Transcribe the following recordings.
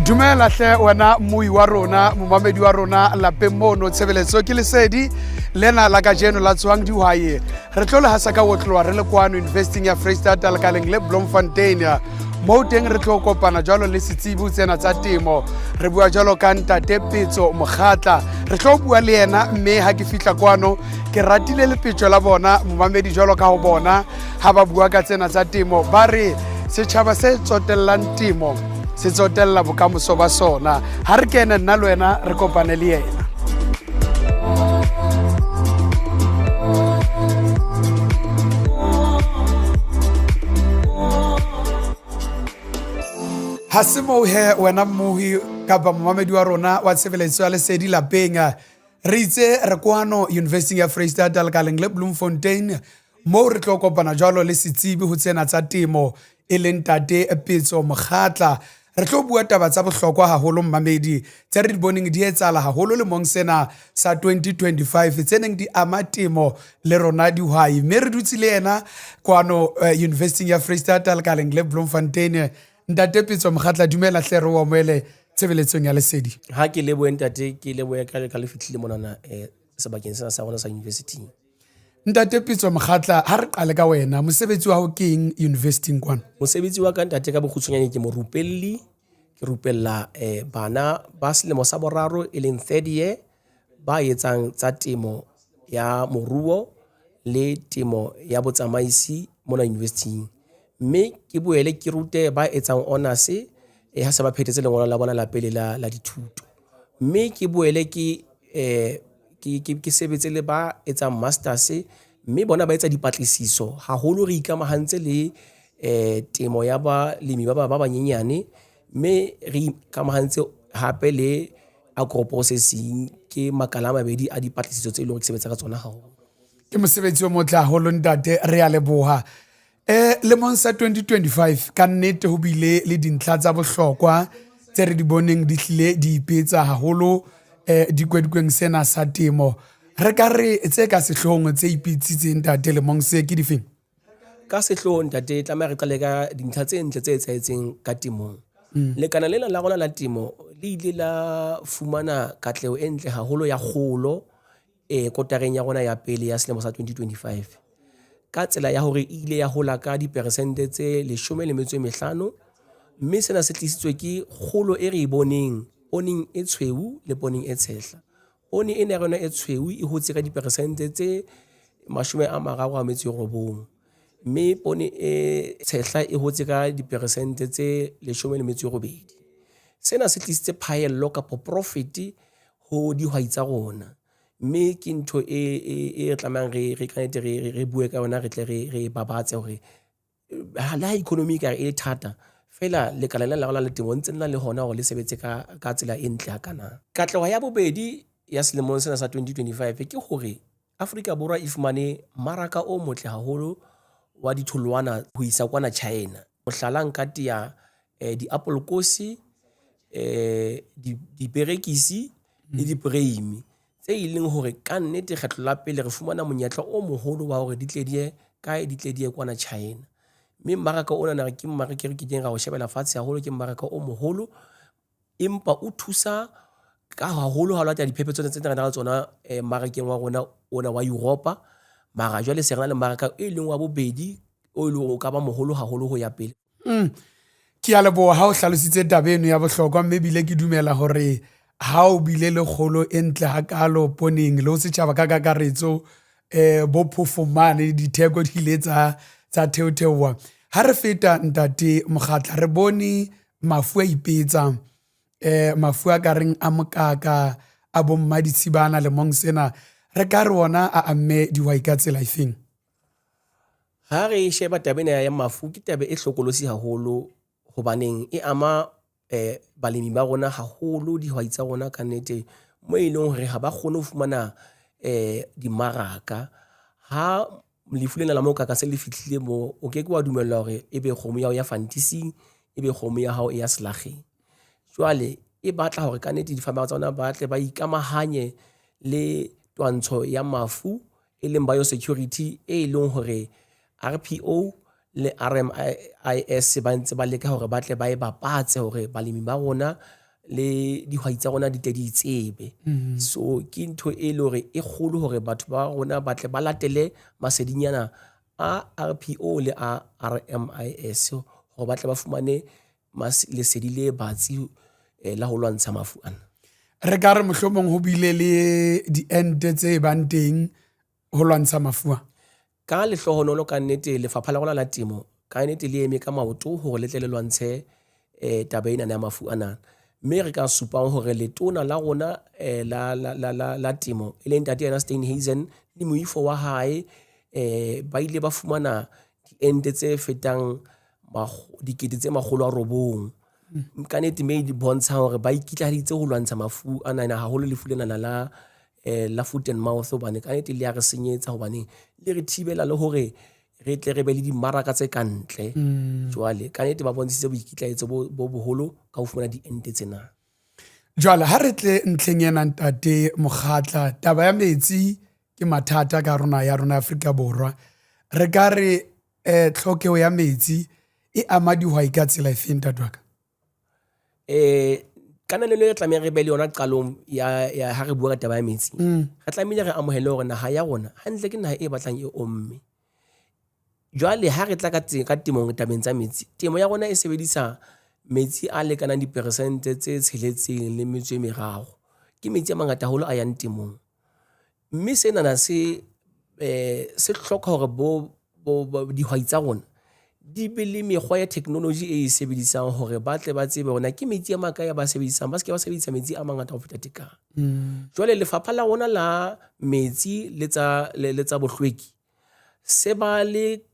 Dumela hle wena mmui wa rona, momamedi wa rona lapeng mono. Tshebeletso ke lesedi lena la kajeno la tswang dihwai. Re tlo le hasa ka otloa re le kwano University ya Freistata lekaleng le Bloemfontein, moo teng re tlo kopana jwalo le setsibu tsena tsa temo. Re bua jwalo ka ntate Petso Mokgatla, re tlo bua le yena. Mme ha ke fihla kwano ke ratile lepetjo la bona, momamedi, jwalo ka ho bona ha ba bua ka tsena tsa temo, ba re setjhaba se tsotellang temo se tsotella bokamoso ba sona. Ha re kene nna le wena re kopane le yena. Ha se moo he wena mmohi kapa momamedi wa rona wa tshebeletso ya lesedi lapeng. Re itse re kwano University ya Freistata lekaleng le Bloemfontein, moo re tlo kopana jwalo le setsebi ho tsena tsa temo, e leng tate Petso Mokgatla. Re tlo bua taba tsa bohlokwa haholo, mmamedi, tse re di boneng di etsahala haholo lemong sena sa 2025, tse neng di ama temo le rona dihwai. Mme re dutse le yena kwano University ya Freistata lekaleng le Bloemfontein. Ntate Petso Mokgatla, dumela hle, re o amohele tshebeletsong ya lesedi. Ha ke lebohe, ntate, ke lebohe ka le fihlile monana sebakeng sena sa rona sa university. Ntate Pitso Mokgatla, ha re qale ka wena, mosebetsi wa hao ke eng universityng kwano? Mosebetsi wa ka, ntate, ka bokgutshwanyane ke morupelli. Ke rupella bana ba selemo sa boraro, e leng third year, ba etsang tsa temo ya moruo le temo ya botsamaisi mona universityng, mme ke boele ke rute ba etsang honors ha se ba phethetse lengolo la bona la pele la dithuto, mme ke boele ke sebetse le ba etsang masters, mme bona ba etsa dipatlisiso haholo. Re ikamahantse le temo ya balemi ba banyenyane, mme re ikamahantse hape le agro processing. Ke makala a mabedi a dipatlisiso tse e leng hore ke sebetsa ka tsona haholo. Ke mosebetsi o motle haholo, ntate, re a leboha. Lemong sa 2025 ka nnete ho bile le dintlha tsa bohlokwa tse re di boneng di hlile di ipetsa haholo dikwedikweng sena sa temo. Re ka re tse ka sehloohong tse ipitsitseng, ntate, lemong se ke difeng? Ka sehloohong, ntate, tlameha re qale ka dintlha tse ntle tse etsahetseng ka temong. Lekala lena la rona la temo le ile la fumana katleho e ntle haholo ya kgolo kotareng ya rona ya pele ya selemo sa 2025, ka tsela ya hore e ile ya hola ka diperesente tse 15, mme sena se tlisitswe ke kgolo e re e boneng pooneng e tshweu le pooneng e tshehla. Poone ena ya rona e tshweu e hotse ka diperesente tse 39, mme poone e tshehla e hotse ka diperesente tse 18. Sena se tlisitse phaello kapa profit ho dihwai tsa rona, mme ke ntho e tlamehang re ka nnete re bue ka yona, re tle re babatse hore le ha economy e kare e le thata fela, lekala lena la rona la temo ntse nna le hona hore le sebetse ka tsela e ntle hakana. Katleho ya bobedi ya selemong sena sa 2025 ke hore Afrika Borwa e fumane mmaraka o motle haholo wa ditholwana ho isa kwana China. Mohlala, nka tea diapolokosi, diperekisi le diporeimi, tse e leng hore ka nnete kgetlo la pele re fumana monyetla o moholo wa hore di tle di ye kae, di tle di ye kwana China. Mme mmaraka ona ke mmaraka e re kekeng ra o shebela fatshe haholo, ke mmaraka o moholo, empa o thusa ka haholo ha o latela diphephetso tse re nang le tsona mmarakeng wa rona ona wa Europa. Mara jwale se re na le mmaraka e leng wa bobedi o e leng hore o ka ba moholo haholo ho ya pele. Ke a leboha ha o hlalositse taba eno ya bohlokwa, mme ebile ke dumela hore ha o bile le kgolo e ntle hakalo poneng le ho setjhaba ka kakaretso, bo phofong mane ditheko di ile tsa theotheoha. Ha re feta, ntate Mokgatla, re bone mafu a ipetsa, mafu a ka reng a mokaka, a bo mmaditshibana lemong sena, re ka re ona a amme dihwai ka tsela efeng? Ha re sheba taba ena ya mafu, ke taba e hlokolosi haholo, hobaneng e ama balemi ba rona haholo, dihwai tsa rona ka nnete, mo e leng hore ha ba kgone ho fumana dimmaraka. Ha lefu lena la mokaka se le fihlile mo, o ke ke wa dumellwa hore ebe kgomo ya hao ya fantising, ebe kgomo ya hao e ya selakgeng. Jwale e batla hore ka nnete difamara tsa rona ba tle ba ikamahanye le twantsho ya mafu, e leng biosecurity, e leng hore RPO le RMIS ba ntse ba leka hore ba tle ba e bapatse hore balemi ba rona Le dihwai tsa rona di tle di tsebe. So ke ntho e le hore e kgolo hore batho ba rona ba tle ba latele masedinyana a RPO le a RMIS hore ba tle ba fumane lesedi le batsi la ho lwantsha mafu ana. Re ka re mohlomong ho bile le diente tse bang teng ho lwantsha mafu a? Ka lehlohonolo ka nnete lefapha la rona la temo ka nnete le eme ka maoto hore le tle le lwantshe taba ena ya mafu ana. Mme re ka supang hore letona la rona la temo e leng ntate yena Steenhuisen le moifo wa hae ba ile ba fumana diente tse fetang 900,000. Ka nnete mme di bontsha hore ba ikitlaheditse ho lwantsha mafu ana haholo lefu lena la foot and mouth hobane ka nnete le ya re senyetsa hobane le re thibela le hore re tle re be le dimmaraka tse ka ntle. Jwale ka nnete ba bontshitse boikitlaetso bo boholo ka ho fumana diente tsena. Jwale ha re tle ntlheng ena ntate Mokgatla, taba ya metsi ke mathata ka rona ya rona Afrika Borwa. Re ka re tlhokeho ya metsi e ama dihwai ka tsela efe ntate wa ka? Kananelo e tlameha re be le yona qalong ya ha re bua ka taba ya metsi. Re tlamehile re amohele hore naha ya rona hantle ke naha e batlang e omme. Jwale ha re tla ka temong tabeng tsa metsi, temo ya rona e sebedisa metsi a lekanang diperesente tse 6.3. Ke metsi a mangata haholo a yang temong. Mme senana se hloka hore bo dihwai tsa rona di be le mekgwa ya technology e e sebedisang hore ba tle ba tsebe hore na ke metsi a makae a ba sebedisang, ba se ke ba sebedisa metsi a mangata ho feta tekano. Jwale lefapha la rona la metsi le tsa bohlweki se ba le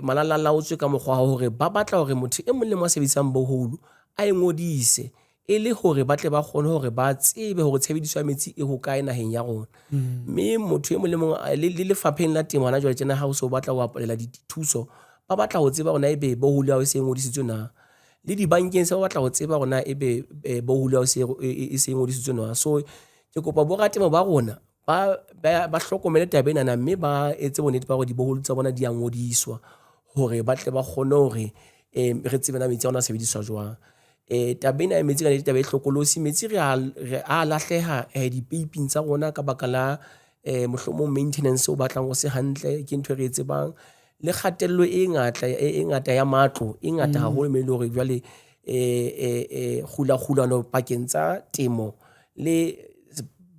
malalalaotswe ka mokgwa wa hore ba batla hore motho e mong le mong a sebedisang borehole a e ngodise e le hore ba tle ba kgone hore ba tsebe hore tshebediso ya metsi e hokae naheng ya rona. Mme motho e mong le mong le lefapheng la temo hona jwale tjena ha o so batla ho apolela dithuso, ba batla ho tseba hore na ebe borehole ya hao e se e ngodisitswe na. Le dibankeng se ba batla ho tseba hore na ebe borehole ya hao e se e ngodisitswe na. So ke kopa boratemo ba rona ba hlokomele taba enana mme ba etse bonnete ba hore diboholo tsa bona di a ngodiswa hore ba tle ba kgone hore re tsebe na metsi a rona a sebediswa jwang. Taba ena ya metsi ka nnete taba e hlokolosi. Metsi re a lahleha dipeiping tsa rona ka baka la mohlomong maintenance o batlang o se hantle, ke ntho e re e tsebang. Le kgatello e ngata ya matlo e ngata haholo mme e le hore jwale kgulakgulano pakeng tsa temo le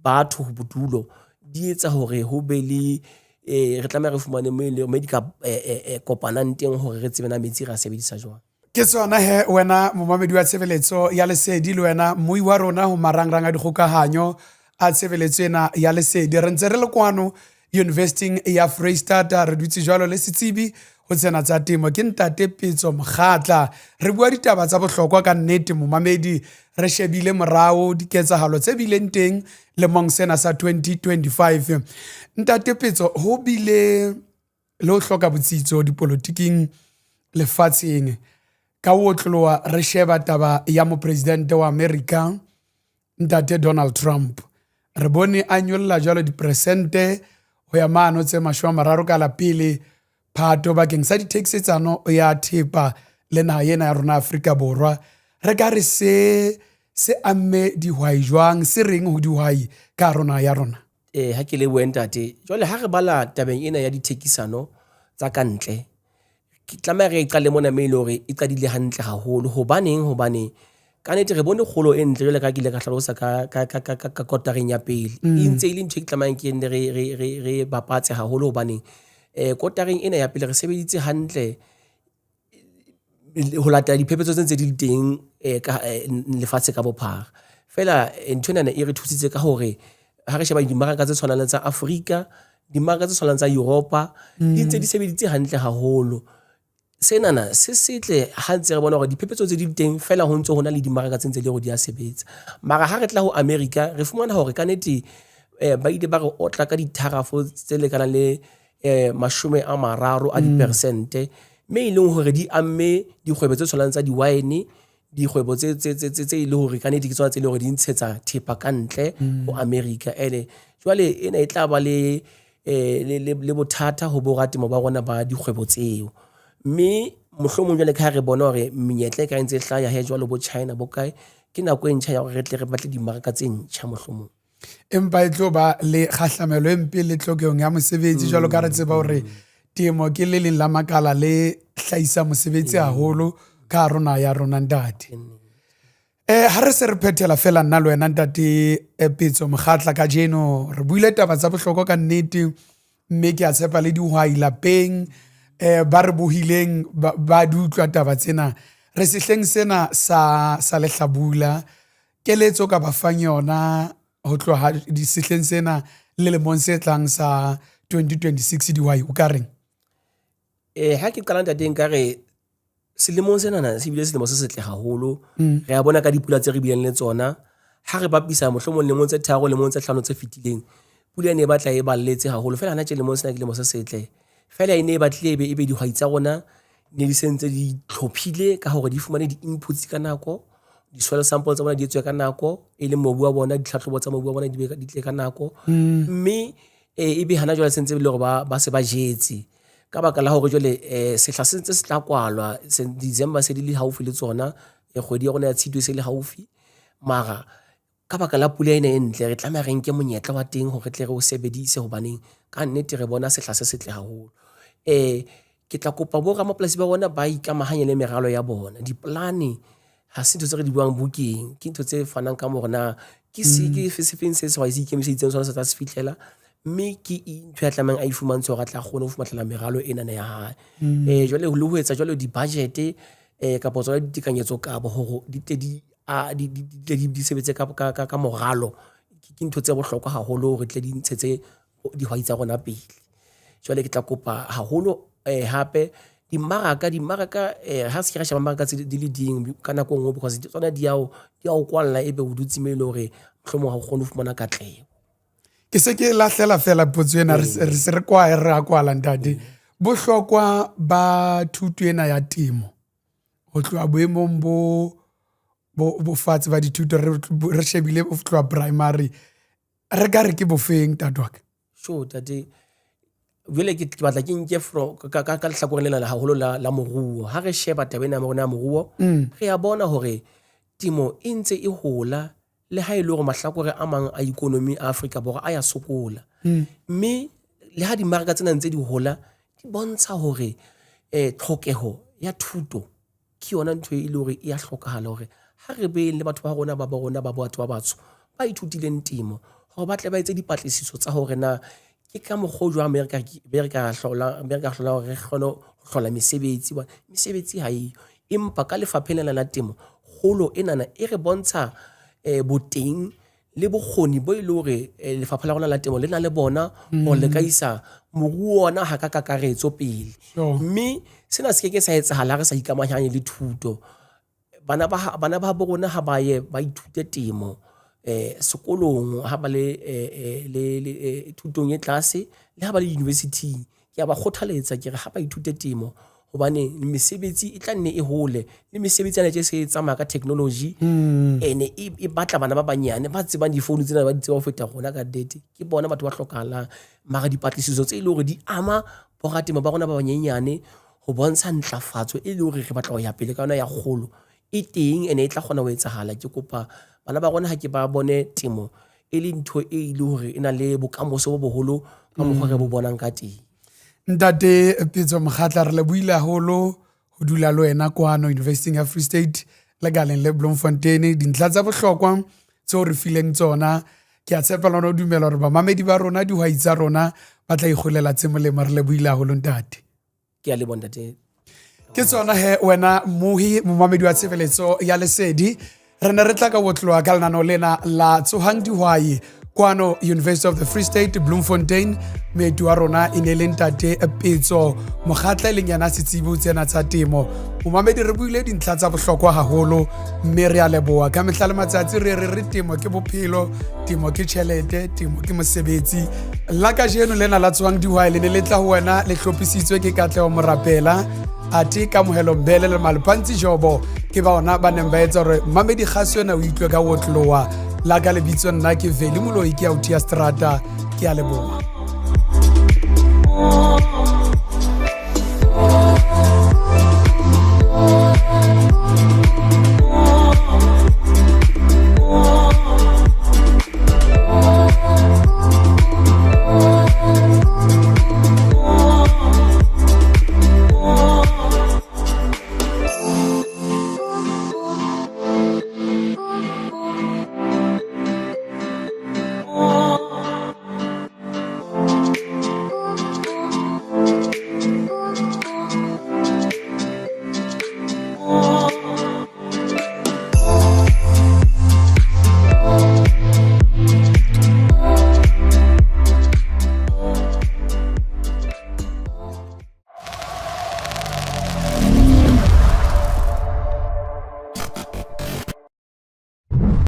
batho bodulo di etsa hore ho be le re tlameha re fumane mo di ka kopanang teng hore re tsebe na metsi re a sebedisa jwang. Ke tsona he wena momamedi wa tshebeletso ya Lesedi le wena mmui wa rona ho marangrang a dikgokahanyo a tshebeletso ena ya Lesedi. Re ntse re le kwano University ya Freistata, re dutse jwalo le setsebi ho tsena tsa temo ke ntate Petso Mokgatla. Re bua ditaba tsa bohlokwa ka nnete momamedi, re shebile morao diketsahalo tse bileng teng lemong sena sa 2025. Ntate Petso, ho bile le ho hloka botsitso dipolotiking lefatsheng ka ho otloloha re sheba taba ya mopresidente wa Amerika ntate Donald Trump. Re bone a nyolla jwalo diperesente ho ya mano tse 30 ka la pele Phato bakeng sa dithekisetsano ya thepa le naha ena ya rona Afrika Borwa. Re ka re se se amme dihwai jwang, se reng ho dihwai ka rona ya rona? Ha ke lebohe ntate. Jwale ha re bala tabeng ena ya dithekisano tsa ka ntle, ke tlameha re e qale mona mme e le hore e qadile hantle haholo. Hobaneng? Hobane ka nnete re bone kgolo e ntle jwale ka ke ile ka hlalosa ka kotareng ya pele. E ntse e le ntho e ke tlamehang ke nne re bapatse haholo hobane kotareng ena ya pele re sebeditse hantle ho latela diphephetso tse ntse di le teng ka lefatshe ka bophara. Feela ntho enana e re thusitse ka hore ha re sheba dimmaraka tse tshwanang le tsa Afrika, dimmaraka tse tshwanang tsa Europa, di ntse di sebeditse hantle haholo. Senana se setle ha ntse re bona hore diphephetso tse di teng feela ho ntse ho na le dimmaraka tse ntse le hore di a sebetsa. Mara ha re tla ho America re fumana hore ka nnete ba ile ba re otla ka ditharafo tse lekanang le 30 a diperesente, mme e leng hore di amme dikgwebo tse tshwanang tsa di-wine, dikgwebo tse e leng hore ka nnete ke tsona tse leng hore di ntshetsa thepa ka ntle ho America. Ene jwale ena e tla ba le bothata ho boratemo ba rona ba dikgwebo tseo. Mme mohlomong jwale ka ha re bona hore menyetla e ka e ntse e hlaya he jwalo bo China bo kae, Ke nako e ntjha ya hore re tle re batle dimmaraka tse ntjha mohlomong. Empa e tlo ba le kgahlamelo e mpe le tlhokehong ya mosebetsi jwalo ka re tseba hore temo ke le leng la makala le hlahisa mosebetsi haholo ka hare ho naha ya rona ntate. Ha re se re phethela fela nna le wena ntate Petso Mokgatla kajeno re buile taba tsa bohlokwa ka nnete mme ke a tshepa le dihwai lapeng ba re bohileng ba di utlwa taba tsena. Re sehleng sena sa lehlabula, keletso ka ba fang yona ho tloha sehleng sena le lemong se tlang sa 2026 dihwai o ka reng? Ha ke qala ntate nka re selemong senana se bile selemo se setle haholo. Re a bona ka dipula tse re bileng le tsona. Ha re bapisa mohlomong lemong tse tharo, lemong tse hlano tse fetileng, pula e ne e batla e balletse haholo. Feela hana tje lemong sena ke lemo se setle. Feela e ne e batlile ebe ebe dihwai tsa rona ne di se ntse di itlhophile ka hore di fumane di-inputs ka nako, di-soil sample tsa bona di etswe ka nako, e leng mobu wa bona, ditlhatlhobo tsa mobu wa bona di be di tle ka nako. Mme ebe hana jwale se ntse e le hore ba se ba jetse. Ka baka la hore jwale sehla se ntse se tla kwalwa, December se di le haufi le tsona, kgwedi ya rona ya Tshitwe e se le haufi. Mara ka baka la pula ena e ntle, re tlameha re nke monyetla wa teng hore re tle re o sebedise hobaneng ka nnete re bona sehla se setle haholo. Ke tla kopa bo ramapolasi ba rona ba ikamahanye le meralo ya bona. Dipolane ha se ntho tse re di buang bukeng, ke ntho tse fanang ka hore na ke se ke se feng se sehwai se ikemiseditseng sona se tla se fihlela, mme ke eng ntho ya tlamehang a e fumantshwe hore a tle a kgone ho fumahlela meralo enana ya hae. Jwale le ho etsa jwalo di-budget kapa tsona ditekanyetso kabo hore di tle di di tle di sebetse ka moralo, ke ntho tse bohlokwa haholo hore tle di ntshetse dihwai tsa rona pele. Jwale ke tla kopa haholo hape dimmaraka, dimmaraka ha se ke ra sheba mmaraka tse di le ding ka nako e nngwe because tsona di ya o kwalla ebe o dutse moo e le hore mohlomong ha o kgone ho fumana katleho. Ke se ke lahlela fela potso ena re se re kwa re a kwala ntate. Bohlokwa ba thuto ena ya temo ho tloha boemong bo bo fatshe ba dithuto re shebile ho tloha primary re ka re ke bofeng ntate wa ka? Sure ntate, jwale ke batla ke nke ka lehlakoreng lena haholo la moruo. Ha re sheba taba ena ya rona ya moruo, re a bona hore temo e ntse e hola le ha e le hore mahlakore a mang a ikonomi a Afrika Borwa a ya sokola. Mme le ha dimmaraka tsena ntse di hola, di bontsha hore tlhokeho ya thuto ke yona ntho e le hore e ya hlokahala hore ha re beng le batho ba rona ba rona ba batho ba batsho ba ithutileng temo hore ba tle ba etse dipatlisiso tsa hore na ke ka mokgwa o jwang be re ka hlola hore re kgone ho hlola mesebetsi hobane mesebetsi ha eyo. Empa ka lefapheng lena la temo, kgolo enana e re bontsha boteng le bokgoni bo e le hore lefapha la rona la temo le na le bona hore le ka isa moruo ona ha ka kakaretso pele. Mme sena se keke sa etsahala ha re sa ikamahanye le thuto. Bana ba bo rona ha ba ye ba ithute temo sekolong ha ba le thutong e tlase le ha ba le university-ing. Ke a ba kgothaletsa ke re ha ba ithute temo hobane mesebetsi e tla nne e hole le mesebetsi ena tje se e tsamaya ka technology ene e batla bana ba banyane ba tsebang difounu tsena ba di tseba ho feta rona ka nnete. Ke bona batho ba hlokahalang. Mara dipatlisiso tse e leng hore di ama boratemo ba rona ba banyenyane ho bontsha ntlafatso e leng hore re batla ho ya pele ka yona ya kgolo e teng ene e tla kgona ho etsahala. Ke kopa bana ba rona ha ke ba bone temo e le ntho e le hore e na le bokamoso bo boholo ka mokgwa re bo bonang ka teng. Ntate Pitso Mokgatla, re lebohile haholo ho dula le wena kwano University ya Free State lekaleng le Bloemfontein. Dintlha tsa bohlokwa tseo re fileng tsona, ke a tshepa le wena o dumela hore bamamedi ba rona, dihwai tsa rona ba tla ikgolela tse molemo. Re lebohile haholo ntate. Ke a leboha ntate. Ke tsona he wena mohi momamedi wa tshebeletso ya lesedi, re ne re tla ka botloa ka lenaneo lena la Tsohang Dihwai kwano University of the Free State Bloemfontein. Moeti wa rona e ne le ntate Petso Mokgatla, e leng yena setsebi tsena tsa temo. Momamedi, re buile dintlha tsa bohlokwa haholo mme re a leboha. Ka mehla le matsatsi re re re temo ke bophelo, temo ke tjhelete, temo ke mosebetsi. La kajeno lena la Tsohang Dihwai le ne le tla ho wena le hlophisitswe ke Katleho Morapela, athe Kamohelo Mbele le Malopantsi Jobo ke ba ona ba neng ba etsa hore mamedi kgaso ena o itlwe ka otloa. La ka lebitso nna ke Veli Moloi, ke autia strata. Ke a leboha.